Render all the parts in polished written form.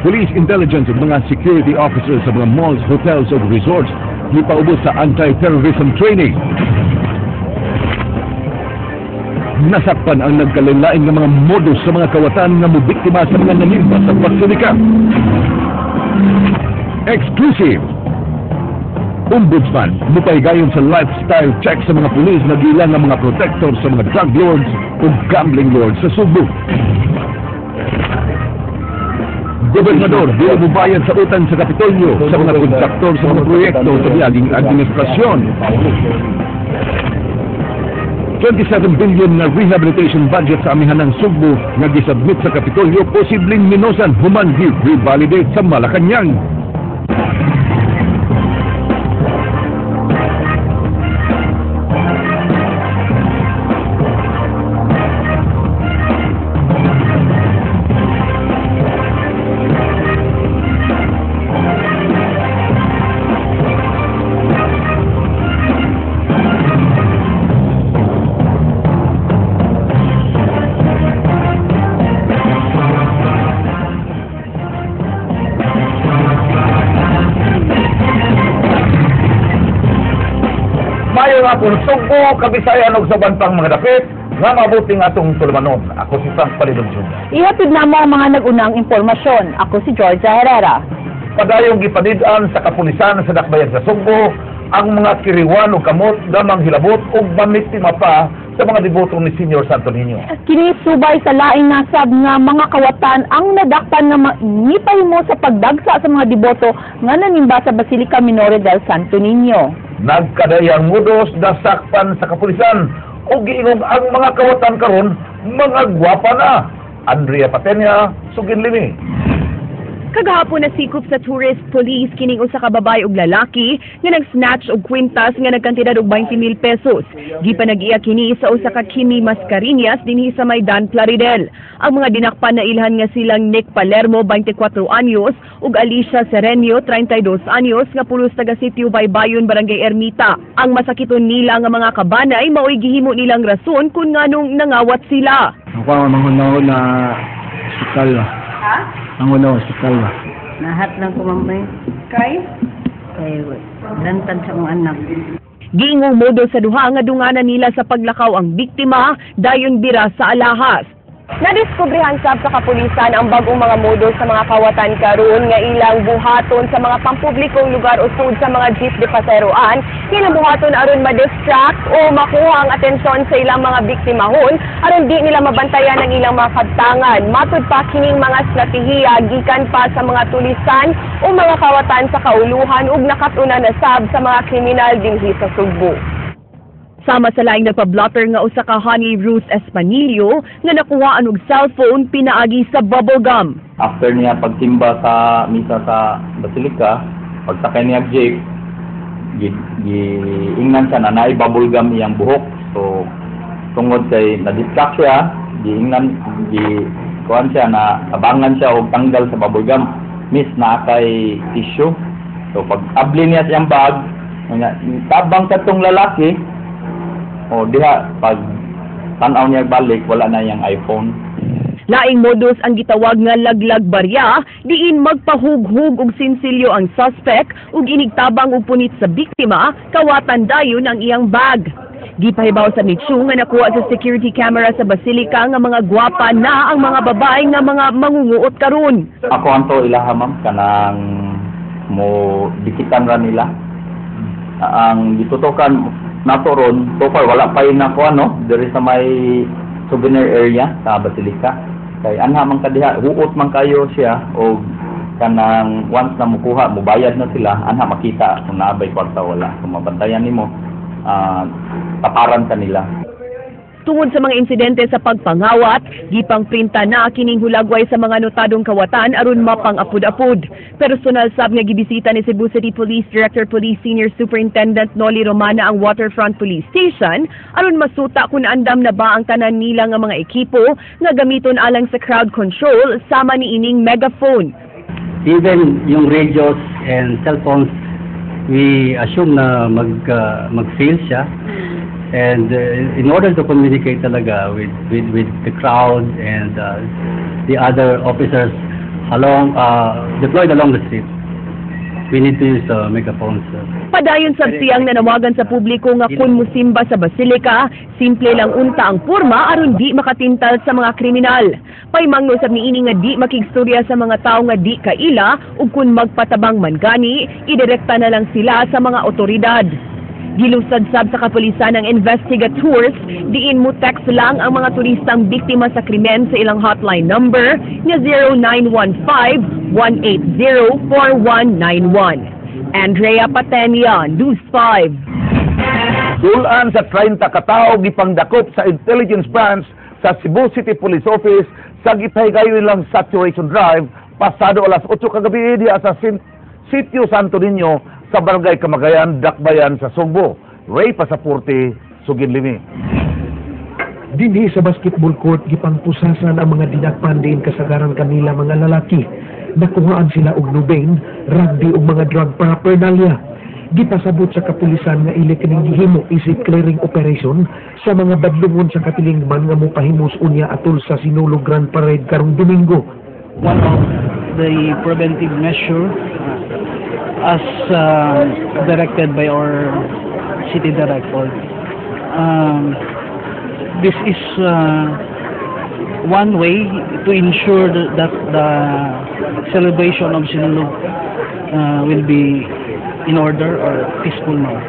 Police intelligence ug mga security officers sa mga malls, hotels ug resorts gipaubos sa anti-terrorism training. Nasakpan ang nagkalain-lain nga mga modus sa mga kawatan nga mobiktima sa mga nanimba sa Basilica. Exclusive! Ombudsman mupahigayon sa lifestyle check sa mga pulis nga giila nga mga protector sa mga drug lords ug gambling lords sa Sugbo. Gobernador, di mubayad sa utang sa Kapitolyo sa mga kontraktor sa mga proyekto sa miaging administrasyon. 27 billion na rehabilitation budget sa amihanang Sugbo nga gisubmit sa Kapitolyo posibleng minosan human gi-revalidate sa Malacañang. Maayong hapon, Sugbo, Kabisayan ug sa uban pang mga dapit nga mabuting atong tulumanon. Ako si Frank Palidon Jr. Ihatid na mo ang mga nag-unang impormasyon. Ako si Georgia Herrera. Padayong gipanid-an sa kapulisan sa dakbayan sa Sugbo ang mga kiriwan ug kamot gamang hilabot ug mamiktima pa sa mga deboto ni Senior Santo Niño. Kini subay sa laing nasab nga mga kawatan ang nadakpan nga ngipahimo sa pagdagsa sa mga deboto nga nanimba sa Basilica Minore del Santo Niño. Nagkadayang modus nasakpan sa kapulisan ug giingong ang mga kawatan karon mga gwapa na. Andrea Patenia, Sugin Limi. Kagahapon na sikop sa tourist police kining usa ka babae ug lalaki nga nag-snatch og kwintas nga nagkantidad og 20,000 pesos. Gipanag-iya kini sa usa ka Kimi Mascareñas dinhi sa Maidan Plaridel. Ang mga dinakpan na ilhan nga silang Nick Palermo, 24 anyos, ug Alicia Serenio, 32 anyos, nga pulos taga Sitio Baybayon, Barangay Ermita. Ang masakiton nila nga mga kabanay maoy gihimo nilang rason kung nganong nangawat sila. Ako ang mangunaw na ospital ba? Ha? Mangunaw ospital ba? Nahat lang ko, ma'am, eh. Kay? Kay lantad sa akong anak. Giingong modo sa duha nga dunganan nila sa paglakaw ang biktima dayon bira sa alahas. Nadiskubrehan sab sa kapulisan ang bagong mga modus sa mga kawatan karon nga ilang buhaton sa mga pampublikong lugar o sud sa mga jeep de paseroan. Ilang buhaton aron ma-distract o makuha ang atensyon sa ilang mga biktimahon aron di nila mabantayan ang ilang mga kabtangan. Matud pa kining mga estratehiya gikan pa sa mga tulisan o mga kawatan sa kauluhan ug nakatuna na sab sa mga kriminal dinhi sa Sugbo. Sama sa laing nagpa-blotter nga usa ka Honey Ruth Espanilio nga nakuhaan og cellphone pinaagi sa bubblegum. After niya pagtimba sa misa sa Basilica, pagsakay niya jeep, giingnan siya na naay bubble gum iyang buhok. So tungod kay na-distract siya, giingnan gi kuan siya na tabangan siya og tanggal sa bubble gum. Miss naa kay tissue. So pag abli niya sa iyang bag, tabang katong lalaki, o diha pag tan-aw niya balik wala na iyang iPhone. Laing modus ang gitawag nga laglag barya, diin magpahughug og sinsilyo ang suspect ug inigtabang og punit sa biktima, kawatan dayon ang iyang bag. Gipahibaw sa Michu nga nakuha sa security camera sa Basilica nga mga gwapa na ang mga babae nga mga mangunguot karon. Ako anto ilaha, ma'am, kanang mo dikitan ra nila. Ang gitutokan nato ron, so far wala pa yun ako ano, diri sa may souvenir area sa Basilica. Kay anha man kadiha, huot man kayo siya og kanang once na mukuha, mubayad na sila, anha makita kung naabay kwarta wala. Kung mabantayan nimo, taparan ka nila. Tungod sa mga insidente sa pagpangawat, gipang printa na kining hulagway sa mga notadong kawatan aron mapang-apud-apud. Personal sab nga gibisita ni Cebu City Police Director Police Senior Superintendent Noli Romana ang Waterfront Police Station aron masuta kung andam na ba ang tanan nila nga mga ekipo nga gamiton alang sa crowd control sama ni ining megaphone. Even yung radios and cellphones, we assume na mag-fail siya. And in order to communicate talaga with the crowd and the other officers along deployed along the street. We need to use megaphones. Padayon sab siyang nanawagan sa publiko nga kung musimba sa basilika, simple lang unta ang porma aron di makatintal sa mga kriminal. Paymangno sab niini nga di makigstorya sa mga tawo nga di kaila ug kung magpatabang man gani, idirekta na lang sila sa mga otoridad. Gilusad sab sa kapulisan ang investigators, diin mo text lang ang mga turistang biktima sa krimen sa ilang hotline number nga 0915-180-4191. Andrea Patenia, News 5. Dulan sa 30 katao gipangdakop sa Intelligence Branch sa Cebu City Police Office sa gipahigayon nilang saturation drive pasado alas 8 kagabi diha sa Sitio Santo Niño sa Barangay Kamagayan, Dakbayan sa Sugbo. Ray Pasaporte, sugid limi. Dinhi sa basketball court, gipangpusasan ang mga dinakpan diin kasagaran kanila mga lalaki. Nakuhaan sila og Nubain, rugby ug mga drug paraphernalia. Gipasabot sa kapulisan nga ili kining gihimo isip clearing operation sa mga badlungon sa katilingban nga mopahimos unya atol sa Sinulog Grand Parade karong Domingo. One of the preventive measure as directed by our city director. This is one way to ensure that the celebration of Sinulog will be in order or peaceful manner.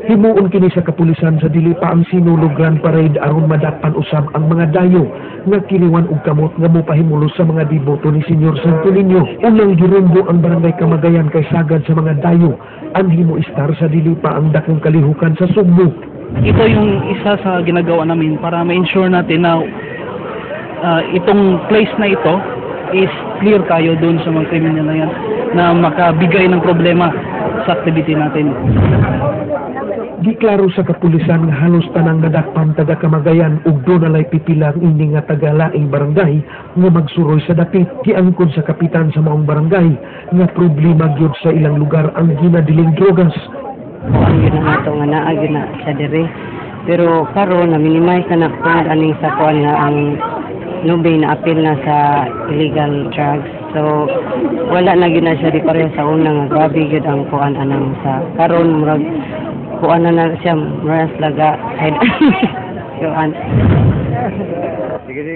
Himuon kini sa kapulisan sa dili pa ang Sinulog Grand Parade aron madakpan usab ang mga dayo nga kiliwan og kamot nga mopahimulos sa mga deboto ni Senyor Santo Niño. Unang girumbo ang Barangay Kamagayan kay sagad sa mga dayo anhi mo istar sa dili pa ang dakong kalihukan sa Sugbo. Ito yung isa sa ginagawa namin para ma-ensure natin na itong place na ito is clear tayo doon sa mga kriminal na yan na makabigay ng problema sa activity natin. Giklaro sa kapulisan nga halos tanang nadakpan taga Kamagayan ug dunalay pipilang ini nga taga laing barangay nga magsuroy sa dapit. Giangkon sa kapitan sa maong barangay nga problema gyud sa ilang lugar ang ginadiling drogas. Kuan gyud na ato nga naa gyud na siya diri. Pero karon na minimize na na tungod aning sa kuan nga ang Nubain na apil na sa illegal drugs. So wala na gyud na siya di pareho sa una nga grabe gyud ang kuan anang sa karon, murag kuan na na siya, murag laga side kuan.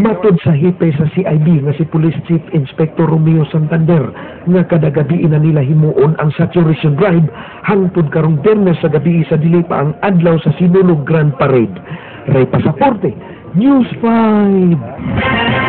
Matod sa hepe sa CIB nga si Police Chief Inspector Romeo Santander nga kada gabi na nila himuon ang saturation drive hangtod karong Biyernes sa gabi sa dili pa ang adlaw sa Sinulog Grand Parade. Ray Pasaporte, News 5.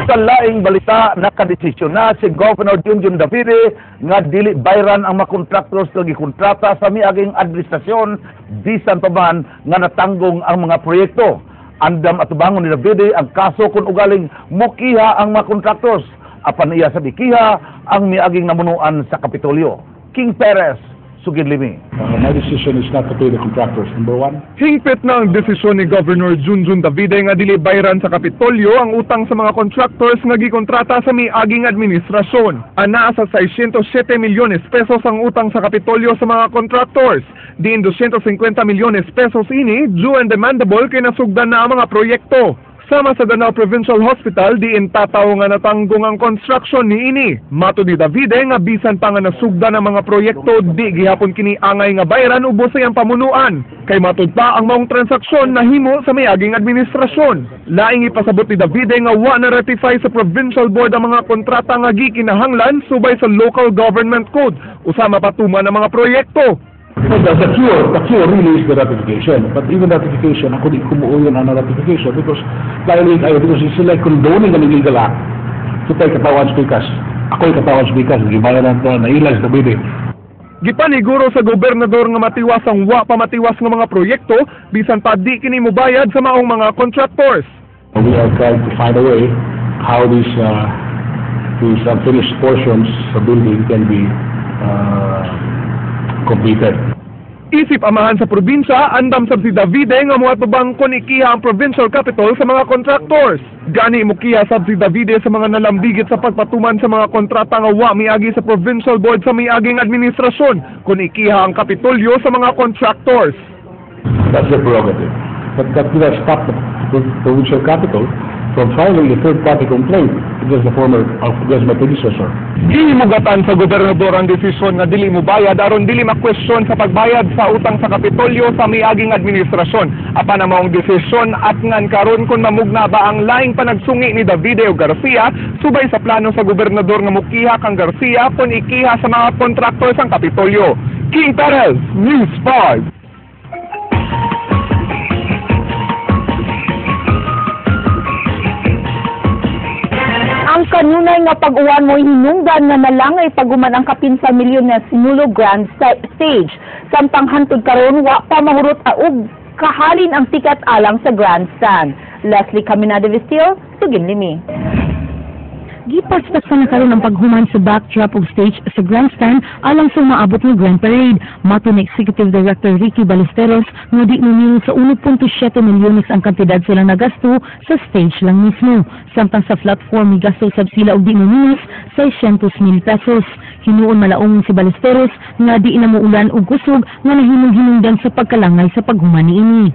Sa laing balita, nakadesisyon na si Governor Junjun Davide nga dili bayran ang mga contractors nga gikontrata sa miaging administrasyon bisan pa man nga natanggong ang mga proyekto. Andam atubangon ni Davide ang kaso kung ugaling mukiha ang mga contractors. Apan iya sa bikiha ang miaging namunuan sa Kapitolyo. King Perez, sugid limi. My decision is not to pay the contractors, number one. Hingpit na ang desisyon ni Governor Junjun Davide nga dili bayran sa Kapitolyo ang utang sa mga contractors nga gikontrata sa miaging administrasyon. Anaa sa 607 milyones pesos ang utang sa Kapitolyo sa mga contractors. Diin 250 milyones pesos ini due and demandable kay nasugdan na ang mga proyekto. Sama sa Danao Provincial Hospital, diin tataw nga natanggong ang construction ni ini. Matod ni Davide nga bisan pa nga nasugdan ang mga proyekto, di gihapon kini angay nga bayran ubos sa iyang pamunuan. Kay matud pa ang maong transaksyon nahimo sa mayaging administrasyon. Laing ipasabot ni Davide nga wa na ratify sa provincial board ang mga kontrata nga gikinahanglan subay sa local government code usa mapatuman ang mga proyekto. The cure really is the ratification. But even ratification, ako di kumuuyon ang ratification because dahil kayo, because it's like condoning an illegal act. Kita'y katawan sa pikas. Ako'y katawan sa pikas. Gibayaran to, nailas na bide. Gipaniguro sa gobernador nga matiwas ang wa pa matiwas nga mga proyekto bisan pa di kini mobayad sa maong mga contractors. We are trying to find a way how these unfinished portions of building can be completed. Isip amahan sa probinsya, andam sab si Davide nga moatubang kon ikiha ang provincial capital sa mga contractors. Gani mukiha sab si Davide sa mga nalambigit sa pagpatuman sa mga kontrata nga wa miagi sa provincial board sa miaging administrasyon kon ikiha ang Kapitolyo sa mga contractors. That's their prerogative. But that will not stop the provincial capital from filing a third-party complaint against the former, against my predecessor. Gihimugatan sa gobernador ang desisyon nga dili mobayad aron dili makwestiyon sa pagbayad sa utang sa Kapitolyo sa miaging administrasyon. Apan ang maong desisyon at ngan karon kung mamugna ba ang laing panagsungi ni Davide o Garcia subay sa plano sa gobernador nga mukiha kang Garcia kung ikiha sa mga kontraktor sang Kapitolyo. King Perez, News 5. Ang kanunay nga pag-uwan mo'y hinungdan nga nalangay paguman ang kapin sa milyon na Sinulog Grand Stage. Samtang hantod karon wa pa mahurot og kahalin ang tiket alang sa grandstand. Leslie Caminada Vestil, Sugin Limi. Gipaspas na karon ang paghuman sa backdrop ug stage sa grandstand alang sa umaabot nga Grand Parade. Mato ni Executive Director Ricky Ballesteros nga di numero sa 1.7 milyones ang kantidad silang nagasto sa stage lang mismo. Samtang sa platform migasto sab sila og di numinos 600 mil pesos. Hinuon malaong si Ballesteros nga di na muulan og kusog nga nahimong hinungdan sa pagkalangay sa paghuman niini.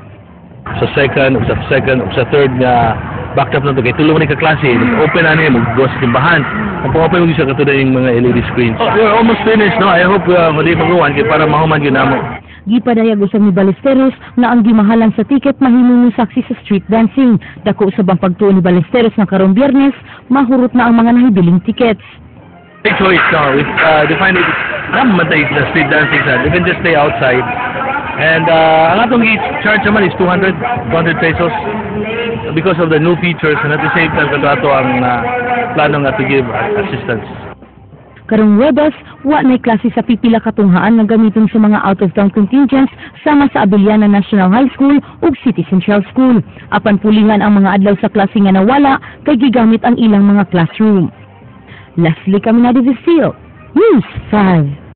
Sa second, ug sa second, ug sa third nga backdrop na to kay tulo man ni ka klase, open na ni mo go sa simbahan. Ang open mo siya katulad yung mga LED screens. Oh, we're almost finished, no? I hope mali magawan kay para mahuman gyud namo. Gipadayag usab ni Ballesteros nga ang gimahalan sa tiket mahimong saksi sa street dancing. Dako usab ang pagtuo ni Ballesteros nga karong Biyernes mahurot na ang mga nahibiling tickets. Big choice, no? We define it, naman the street dancing sa. They can just stay outside. And ang atong charge naman is 200 pesos because of the new features, and at the same time kato ato ang plano nga to give assistance. Karong Huwebes, wa nay klase sa pipila katunghaan nga gamiton sa mga out-of-town contingents sama sa Abellana National High School ug City Central School. Apan pulihan ang mga adlaw sa klase nga nawala kay gigamit ang ilang mga classroom. Leslie Caminada Vestil, News 5.